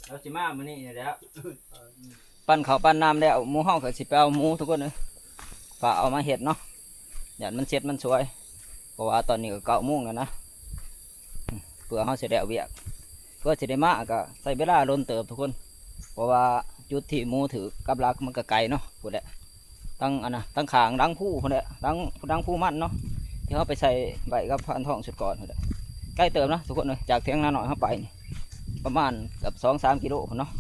ລາວຊິມາມື້ນີ້ນີ້ແຫຼະ. ປັ້ນເຂົ້າປັ້ນນ້ຳແລ້ວ ໝູ່ເຮົາກໍຊິໄປເອົາໝູທຸກຄົນເອີຍ ຝາກເອົາມາເຮັດເນາະ ຢ້ານມັນເສັດມັນສວຍ ເພາະວ່າຕອນນີ້ກໍເກົ້າໂມງແລ້ວນະ. ເພື່ອເຮົາຊິໄດ້ເອົາວຽກ ເພື່ອຊິໄດ້ມາກໍໃຊ້ເວລາດົນເຕີບທຸກຄົນ ເພາະວ່າຈຸດທີ່ໝູຖືກກັບຫຼັກມັນກໍໄກເນາະ ພຸ້ນແຫຼະ ທັງອັນນະ ທັງຂ້າງຫຼັງພູພຸ້ນແຫຼະ ຫຼັງ ຫຼັງພູມັນເນາະ ທີ່ເຮົາໄປໃສ່ໄວ້ກັບພານທອງຊຸດກ່ອນພຸ້ນແຫຼະ. ໄກເຕີບນະທຸກຄົນເອີຍ ຈາກຖຽງນານ້ອຍເຮົາໄປນີ້ ປະມານເກືອບສອງສາມກິໂລພຸ້ນເນາະ.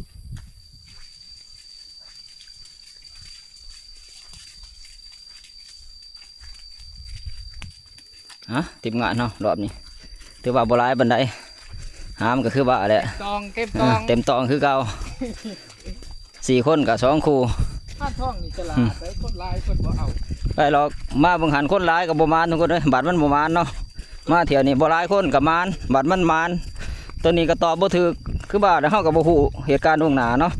ຮະ ທີມງານເຮົາລອບນີ້ ຖືວ່າບໍ່ຫຼາຍປານໃດ ຫາມກໍຄືວ່າແຫຼະ ເຕັມຕອງ ເຕັມຕອງ ເອີ ເຕັມຕອງຄືເກົ່າ ສີ່ຄົນກໍສອງຄູ່. ພານທອງນີ້ສະຫຼາດ ອືມ ໄດ໋ ຄົນຫຼາຍຄົນບໍ່ເອົາ ໄດ້ດອກ ມາເບິ່ງຫັ້ນຄົນຫຼາຍກໍບໍ່ໝານທຸກຄົນເອີຍ ບັດມັນບໍ່ໝານເນາະ. ມາທ່ຽວນີ້ບໍ່ຫຼາຍຄົນກໍໝານ ບັດມັນໝານ ໂຕນີ້ກໍຕອບບໍ່ຖືກ ຄືວ່າແຫຼະ ເຮົາກໍບໍ່ຮູ້ເຫດການລ່ວງໜ້າເນາະ.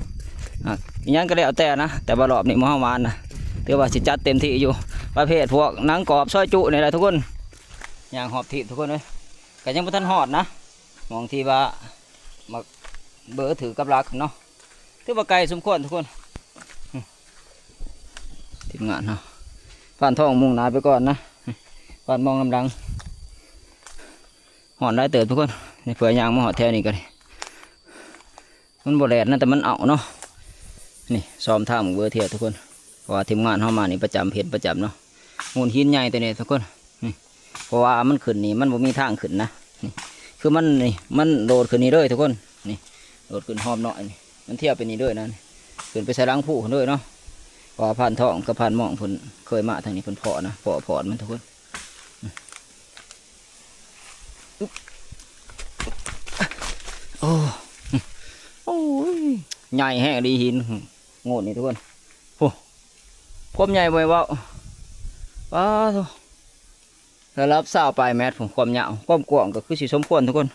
ອ່າ ອີ່ຫຍັງກໍແລ້ວແຕ່ນະ ແຕ່ວ່າລອບນີ້ໝູ່ເຮົາໝານນະ ຖືວ່າຊິຈັດເຕັມທີ່ຢູ່ ປະເພດພວກໜັງກອບ ຊອຍຈຸນີ້ແຫຼະທຸກຄົນ. ຍ່າງຮອບທີບທຸກຄົນເອີຍ ກໍຍັງບໍ່ທັນຮອດນະ ໝ່ອງທີ່ວ່າໝາກເບີຖືກກັບຫຼັກເນາະ. ຖືວ່າໄກສົມຄວນທຸກຄົນ ອືມ ທີມງານເຮົາ ພານທອງມຸ່ງໜ້າໄປກ່ອນນະ ພານໝອງນຳຫຼັງ. ຮ້ອນຫຼາຍເຕີບທຸກຄົນ ນີ້ເພື່ອຍ່າງມາຮອດແຖວນີ້ກໍໄດ້ ມັນບໍ່ແດດນະ ແຕ່ມັນເອົາເນາະ. ນີ້ຊ້ອມທາງເບີເທື່ອທຸກຄົນ ເພາະວ່າທີມງານເຮົາມານີ້ປະຈຳ ເຫັນປະຈຳເນາະ. ມູນຫີນໃຫຍ່ໂຕນີ້ທຸກຄົນ ນີ້ ເພາະວ່າມັນຂຶ້ນນີ້ ມັນບໍ່ມີທາງຂຶ້ນນະ ນີ້ ຄືມັນນີ້ ມັນໂດດຂຶ້ນນີ້ເລີຍທຸກຄົນ ນີ້ ໂດດຂຶ້ນຮອບນ້ອຍນີ້ ມັນທຽວໄປນີ້ເລີຍນະ ຂຶ້ນໄປໃສ່ຫຼັງພູພຸ້ນເລີຍເນາະ. ເພາະວ່າພານທອງກັບພານໝອງເພິ່ນເຄີຍມາທາງນີ້ ເພິ່ນພໍ້ນະ ພໍ້ ພໍ້ນມັນທຸກຄົນ. ໂອ້ ໂອ້ຍ ໃຫຍ່ແຮງອີ່ຫຼີຫີນໂງ່ນນີ້ທຸກຄົນ ໂອ້ ຄວາມໃຫຍ່ບໍ່ໃຫ້ເວົ້າ ປາໂທ້ ລະດັບຊາວປາຍແມັດພຸ້ນ ຄວາມຍາວ ຄວາມກວ້າງກໍຄືຊິສົມຄວນທຸກຄົນ.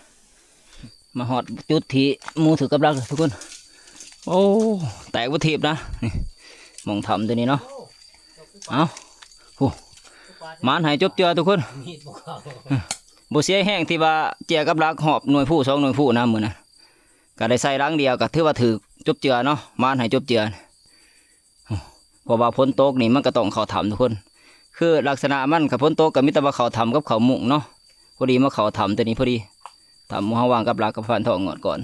ມາຮອດຈຸດທີ່ໝູຖືກກັບຫຼັກທຸກຄົນ ໂອ້ ແຕກບໍ່ທີບນະ ນີ້ ໝ່ອງຖ້ຳໂຕນີ້ເນາະ. ເອົ້າ ໂອ້ ໝານໃຫ້ຈົບເຈືອທຸກຄົນ ບໍ່ເສຍແຮງທີ່ວ່າເຈຍກັບຫຼັກຮອບໜ່ວຍພູ ສອງໜ່ວຍພູນະມື້ນັ້ນ ກໍໄດ້ໃສ່ຫຼັງດຽວ ກໍຖືວ່າຖືກຈົບເຈືອເນາະ ໝານໃຫ້ຈົບເຈືອ. ເພາະວ່າຝົນຕົກນີ້ມັນກໍຕ້ອງເຂົ້າຖ້ຳທຸກຄົນ ຄືລັກສະນະມັນ ຄັນຝົນຕົກກໍມີແຕ່ວ່າເຂົ້າຖ້ຳກັບເຂົ້າມຸ້ງເນາະ. ພໍດີມາເຂົ້າຖ້ຳໂຕນີ້ພໍດີ ຖ້ຳໝູ່ເຮົາວາງກັບຫຼັກກັບພານທອງງວດກ່ອນ.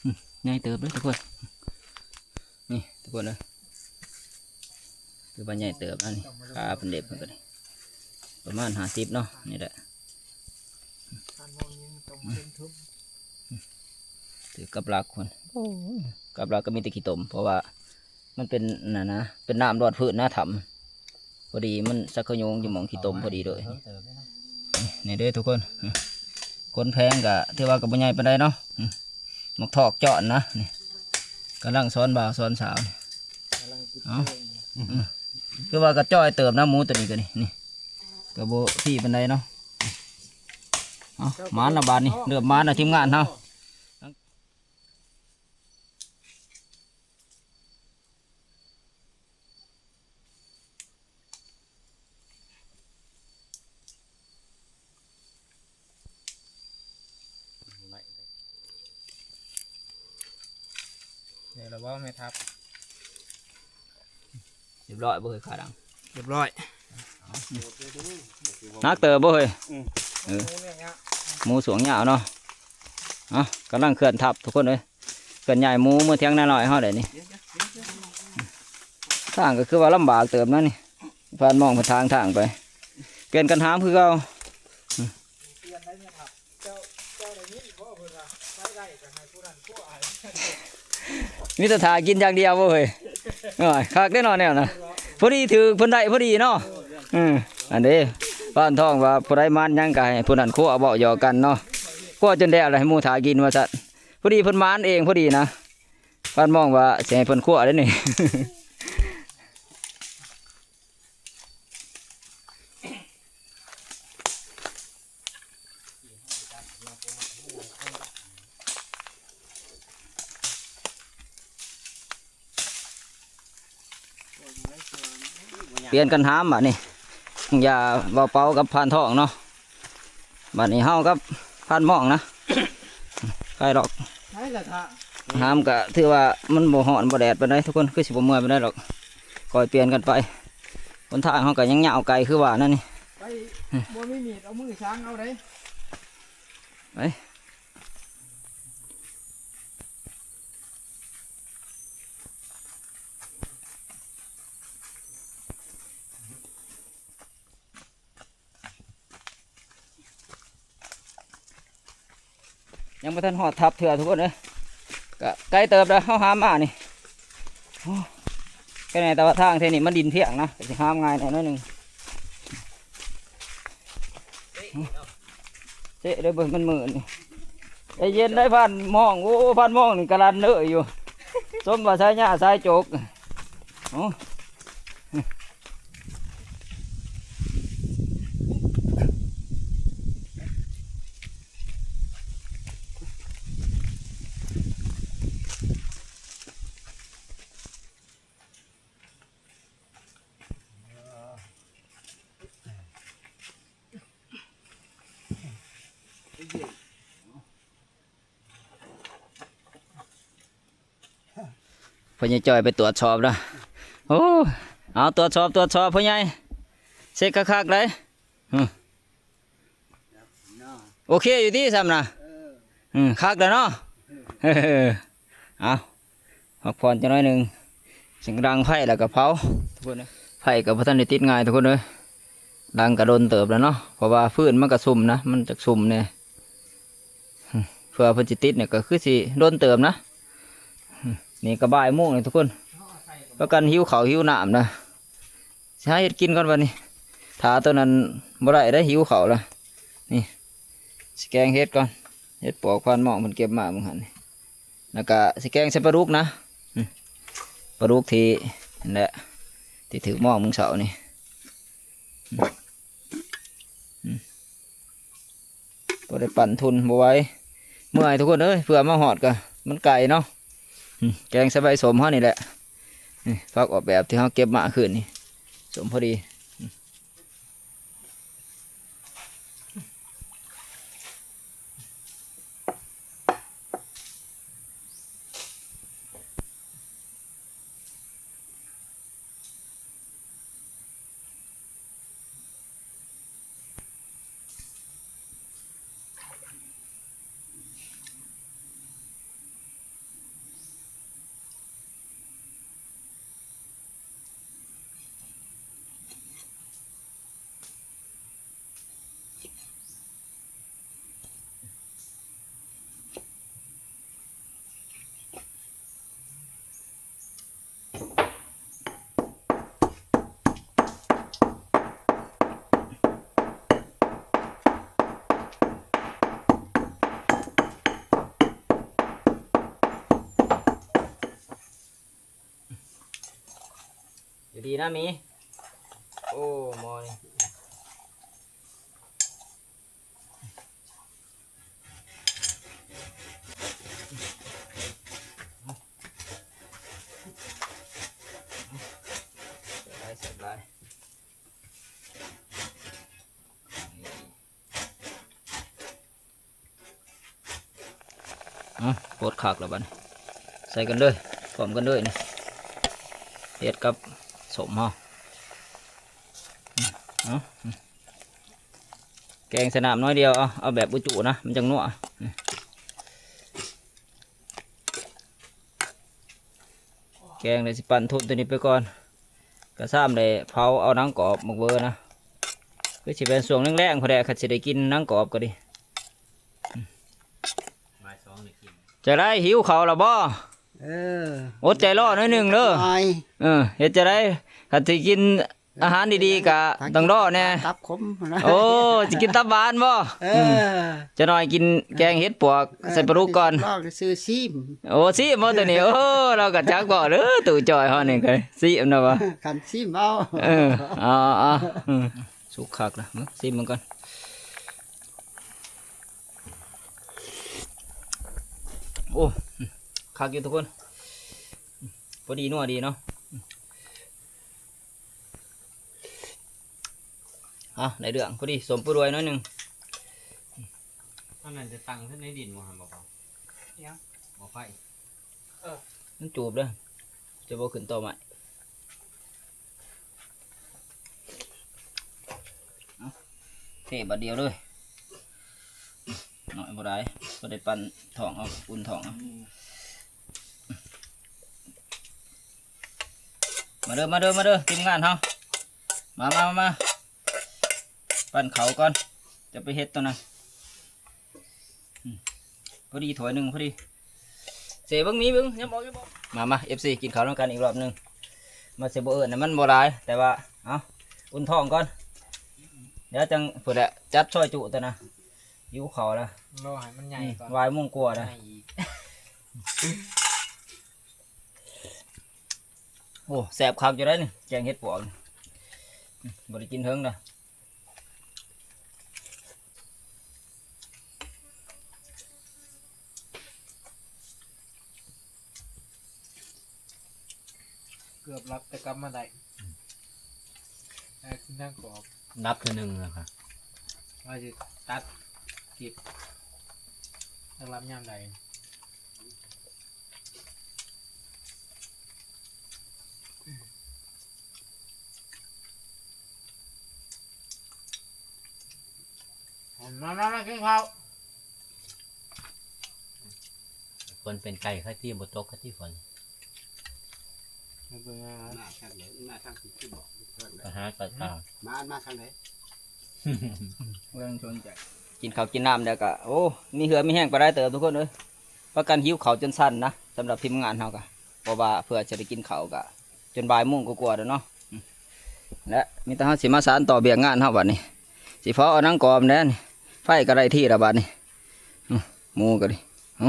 ອືມ ໃຫຍ່ເຕີບເດີທຸກຄົນ ນີ້ທຸກຄົນເອີຍ ຖືວ່າໃຫຍ່ເຕີບນະນີ້ ຂາເພິ່ນເລັບເພິ່ນກໍໄດ້ ປະມານຫ້າສິບເນາະ ນີ້ແຫຼະ ຖືກກັບຫຼັກພຸ້ນ ໂອ້ຍ ກັບຫຼັກກໍມີແຕ່ຂີ້ຕົມ ເພາະວ່າມັນເປັນນັ້ນນະ ເປັນນ້ຳລອດພື້ນນະ ຖ້ຳ ພໍດີມັນສັກຂະໂຍງຢູ່ໝ່ອງຂີ້ຕົມພໍດີເລີຍ. ນີ້ເດີທຸກຄົນ ຄົນແພງກໍຖືວ່າກໍບໍ່ໃຫຍ່ປານໃດເນາະ ໝາກຖອກຈອນນະ ນີ້ ກຳລັງສອນບ່າວສອນສາວ ເອົ້າ ອືມ ຄືວ່າກໍຈ່ອຍເຕີບນະ ໝູໂຕນີ້ກໍນີ້ ນີ້ ກໍບໍ່ພີ້ປານໃດເນາະ. ເອົ້າ ມາລະບາດນີ້ ເລີ່ມມາລະທີມງານເຮົາ. ໄດ້ແລ້ວບໍ່ແມ່ທັບ? ຮຽບຮ້ອຍບໍ່ເອີຍ ຂາດັງ? ຮຽບຮ້ອຍ. ໜັກເຕີບບໍ່ເຮີ້ຍ? ອືມ ເອີ ໝູສວງຍາວເນາະ. ເອົາ ກຳລັງເຄື່ອນທັບທຸກຄົນເອີຍ, ເຄື່ອນຍ້າຍໝູເມືອຖຽງນານ້ອຍເຮົາໄດ໋ນີ້. ທາງກໍຄືວ່າລຳບາກເຕີບນະນີ້, ຜ່ານມອງເພິ່ນທາງທາງໄປ, ປ່ຽນກັນຫາມຄືເກົ່າ. ມີແຕ່ຖ້າກິນຢ່າງດຽວເວີ້ຍ. ໂອ້ຍ ຄັກເດ້ເນາະແນວນະ, ພໍດີຖືກເພິ່ນໄດ້ພໍດີເນາະ. ເອີ ອັນເດ້ ປານທອງວ່າຜູ້ໃດໝານຫຍັງກໍໃຫ້ຜູ້ນັ້ນຄົວ, ເວົ້າຫຍອກກັນເນາະ, ຄົວຈົນແລ້ວແລ້ວໃຫ້ໝູ່ຖ້າກິນວ່າຊັ້ນ. ພໍດີເພິ່ນໝານເອງພໍດີນະ, ປານມອງວ່າຊິໃຫ້ເພິ່ນຄົວເດ້ນີ້. ປ່ຽນກັນຫາມບາດນີ້, ຢ່າເວົ້າເປົາກັບພານທອງເນາະ. ບາດນີ້ເຮົາກັບພານມອງນະ ໄປດອກ. ຫາມກະຖືວ່າມັນບໍ່ຮ້ອນບໍ່ແດດປານໃດທຸກຄົນ, ຄືຊິບໍ່ເມື່ອຍປານໃດດອກ, ຄ່ອຍປ່ຽນກັນໄປ. ຫົນທາງເຮົາກະຍັງຍາວໄກຄືວ່ານັ້ນນີ້. ໄປ ບໍ່ມີມີດ ເອົາມືສາງເອົາເດ້. ໄປ. ຍັງບໍ່ທັນຮອດທັບເທື່ອທຸກຄົນເອີຍ, ກະໄກເຕີບແລ້ວເຮົາຫາມານີ້. ໂອ້ ແຄ່ແນ່ ແຕ່ວ່າທາງເທນີ້ມັນດິນພຽງນະ, ກະຊິຫາມງ່າຍແດ່ໜ້ອຍໜຶ່ງ. ເຊະເດີ ເບິ່ງມັນມືດນີ້. ໃຈເຢັນໄດ້ພານມອງ. ໂອ້ ພານມອງນີ້ກະລັນເລີຍຢູ່, ສົມວ່າສາຍຍາສາຍໂຈກ. ໂອ້. ພໍ່ໃຫຍ່ຈ້ອຍໄປตรวจสอบນະ. ໂອ້ ເອົາ ตรวจสอบ ตรวจสอบ ພໍ່ໃຫຍ່, ເຊັກຄັກໆ ໄດ໋. ອື ໂອເຄຢູ່ຕິ ຊ່ຳນະ. ເອີ ອື ຄັກແລ້ວເນາະ. ເອີ ເອົາ ພັກຜ່ອນຈັກໜ້ອຍໜຶ່ງ, ຈຶ່ງດັງໄຟແລ້ວກໍເຜົາ. ທຸກຄົນເອີຍ ໄຟກໍບໍ່ທັນໄດ້ຕິດງ່າຍທຸກຄົນເອີຍ, ດັງກໍດົນເຕີບແລ້ວເນາະ, ເພາະວ່າຟືນມັນກໍຊຸ່ມນະ, ມັນຈັກຊຸ່ມແດ່. ເພື່ອເພິ່ນຊິຕິດນີ້ກໍຄືຊິດົນເຕີບນະ. ນີ້ກໍບ່າຍໂມງແລ້ວທຸກຄົນ, ປະກັນຫິວເຂົ້າຫິວນ້ຳນະ. ຊິຫາເຮັດກິນກ່ອນບັດນີ້, ຖ້າຕົວນັ້ນບໍ່ໄດ້ເດ້ ຫິວເຂົ້າລະ. ນີ້ ຊິແກງເຫັດກ່ອນ, ເຫັດປອກພານມອງເພິ່ນເກັບມາມື້ຫັ້ນນີ້, ແລ້ວກະຊິແກງໃສ່ປາດຸກນະ. ປາດຸກທີ່ນັ້ນແຫຼະ ທີ່ຖືກມອງມື້ເຊົ້ານີ້. ບໍ່ໄດ້ປັ່ນທຸ່ນບໍ່ໄຫວ, ເມື່ອຍທຸກຄົນເອີຍ. ເພື່ອມາຮອດກໍມັນໄກເນາະ. ອືມ ແກງໃສ່ໃບສົ້ມເຮົານີ້ແຫຼະ. ນີ້ ຜັກອອກແບບທີ່ເຮົາເກັບມາຄືນນີ້ ສົ້ມພໍດີ. ຢູ່ດີນະໝີ. ໂອ້ ໝໍນີ້ ແຊບຫຼາຍ ແຊບຫຼາຍ. ອື ໂຄດຄັກແລ້ວບັດນີ້ ໃສ່ກັນເລີຍ ພ້ອມກັນເລີຍນີ້ ເຫັດກັບສົ້ມເຮົາ. ເອົາ ແກງໃສ່ນ້ຳໜ້ອຍດຽວ ເອົາ ເອົາແບບອຸຈຸນະ ມັນຈັ່ງນົວ. ແກງແລ້ວຊິປັ້ນທຸນຕົວນີ້ໄປກ່ອນ ກະຊ້ຳໄດ້ເຜົາເອົາໜັງກອບໝາກເວີນະ ຄືຊິແມ່ນຊ່ວງແລງໆ ພໍແຫຼະ ຄັນຊິໄດ້ກິນໜັງກອບກໍດີ. ບ່າຍສອງໄດ້ກິນ ຈັ່ງໃດ ຫິວເຂົ້າແລ້ວບໍ່? ເອີ ອົດໃຈລໍໜ້ອຍໜຶ່ງເດີ ເຮັດຈັ່ງໃດ ຄັນຊິກິນ ອາຫານດີໆ ກະຕ້ອງລໍແດ່ ຕັບຂົມນະ. ໂອ້ ຊິກິນຕັບຫວານບໍ່? ເອີ ອືມ ຈັກໜ້ອຍກິນແກງເຫັດປວກ ເອີ ໃສ່ປາດຸກກ່ອນ ລອງຊື້ຊີມ. ໂອ້ ຊີມບໍ່ຕົວນີ້? ໂອ້ ລາວກໍຈັກບໍ່ເດີ ຕູ້ຈ່ອຍເຮົານີ້ກໍຊີມນະວ່າ ຄັນຊີມເອົາ. ເອີ ເອົາໆ ອືມ ສຸກຄັກລະ ມາຊີມເບິ່ງກ່ອນ. ໂອ້ ຄັກຢູ່ທຸກຄົນ ພໍດີນົວດີເນາະ. ເອົາ ໄດ້ເລື່ອງ ພໍດີສົ້ມປູດວຍໜ້ອຍໜຶ່ງ. ອັນນັ້ນຈະຕັ້ງໃນດິນບໍ່ຫັ້ນບໍ່? ຫຍັງ? ໝໍ້ໄຟ ເອີ ມັນຈູບເດີ ຈະບໍ່ຂຶ້ນຕໍໄມ້. ເທບາດດຽວເລີຍ ໜ້ອຍບໍ່ຫຼາຍ ພໍໄດ້ປັ່ນທ້ອງເອົາ ອຸ່ນທ້ອງເອົາ. ມາເດີ ມາເດີ ມາເດີ ທີມງານເຮົາ ມາ ມາ ມາ ປັ່ນເຂົ້າກ່ອນ ຈະໄປເຮັດຕົວນັ້ນ. ອືມ ພໍດີຖ້ວຍໜຶ່ງພໍດີ ເສເບິ່ງ ມີເບິ່ງ ຍຳອອກ ຍຳອອກ. ມາ ມາ ເອັຟຊີ ກິນເຂົ້ານຳກັນອີກລອບໜຶ່ງ. ມາເສບໍ່ເອີ້ນນະ ມັນບໍ່ຫຼາຍ ແຕ່ວ່າ ເອົາ ອຸ່ນທ້ອງກ່ອນ ດຽວຈັ່ງ ພຸ້ນແຫຼະ ຈັດຊອຍຈຸຕົວນະ ຫິວເຂົ້າລະ ລໍໃຫ້ມັນໃຫຍ່ ອືມ ກ່ອນ ບ່າຍໂມງກວ່າລະ ໃຫຍ່ອີກ. ໂອ້ ແຊບຄັກຢູ່ເດ້ນີ້ ແກງເຫັດປວກນີ້ ບໍ່ໄດ້ກິນເຖິງເດ້. ເກືອບຫຼັບແຕ່ກັບມາໄດ້ ໄດ້ກິນທັງກອບ ຫຼັບເທື່ອໜຶ່ງແລ້ວ ວ່າຊິຕັດຄລິບ ຈັກຫຼັບຍາມໃດ. ມາ ມາ ມາກິນເຂົ້າ. ຝົນເປັນໄກ່ ຂ້າທີ່ບໍ່ຕົກ ຂ້າທີ່ຝົນ ມາທາງໃດ ມາທາງທີ່ບອກ ໄປຫາກໍຕາມ ມາ ມາທາງໃດ ບໍ່ຕ້ອງສົນໃຈ. ກິນເຂົ້າກິນນ້ຳແລ້ວກໍ ໂອ້ ມີເຫື່ອມີແຮງໄປຫຼາຍເຕີບທຸກຄົນເອີຍ. ປະກັນຫິວເຂົ້າຈົນສັ່ນນະ ສຳລັບທີມງານເຮົາກະ ເພາະວ່າເພື່ອຈະໄດ້ກິນເຂົ້າກະຈົນບ່າຍໂມງກວ່າໆແລ້ວເນາະ ແລະ ມີແຕ່ເຮົາຊິມາສານຕໍ່ວຽກງານເຮົາບັດນີ້ ຊິເຜົາເອົາໜັງກອບແດ່ນີ້ ໄຟກໍໄດ້ທີ່ລະບັດນີ້ ອື ໝູກໍດີ ຫື